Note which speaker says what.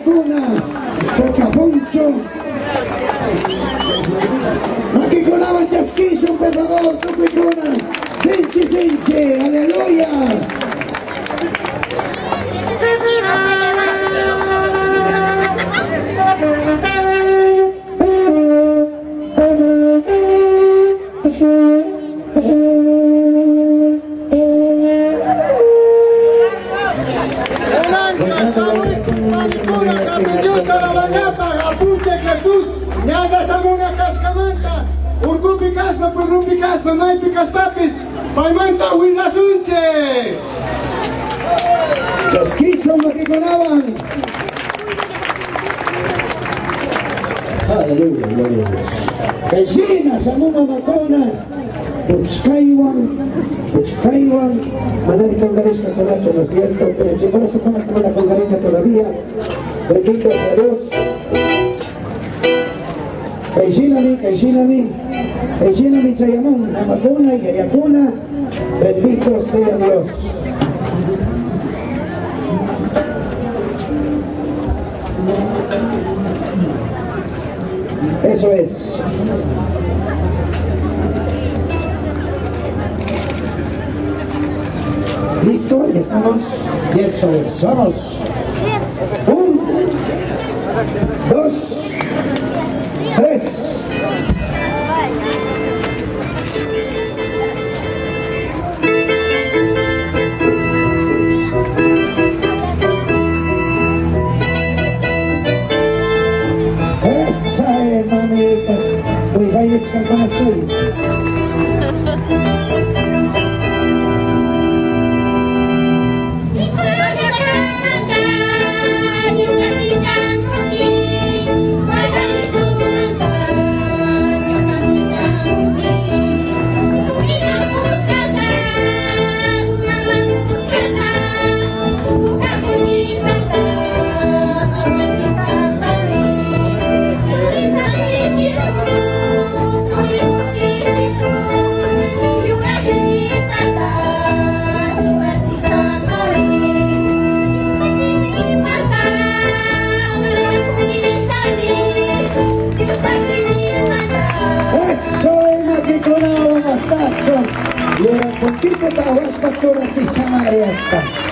Speaker 1: Cuna, Puka Poncho. Makikunawan chaskishun, por favor, tukuykuna. Sinchi, sinchi, aleluya.
Speaker 2: Paykuna Diosta alabanapaj Apunchik Jesús ñalla shamuna kashkamanta urkupi kashpa pueblopi kashpa maypi kashpapis paymanta willashunchik.
Speaker 1: Chaskishun makikunawan. Aleluya, gloria a Dios. Kay shina shamun mamakuna, puchkaywan, puchkaywan, manari kungarishkakunachu, ¿no es cierto? Pero chimborazo mana kungarinka todavía. Bendito sea Dios. Kay shinami, kay shinami, kay shinami chayamun, mamakuna, yayakuna, bendito sea Dios. Eso es. ¿Listo? Ya estamos. Y eso es. Vamos. 1, 2, 3. Esa es, mamitas. Uy, baile con el suyo. Eso es makikunawang astaso. Yura punchito tawashpa churachishamari hasta.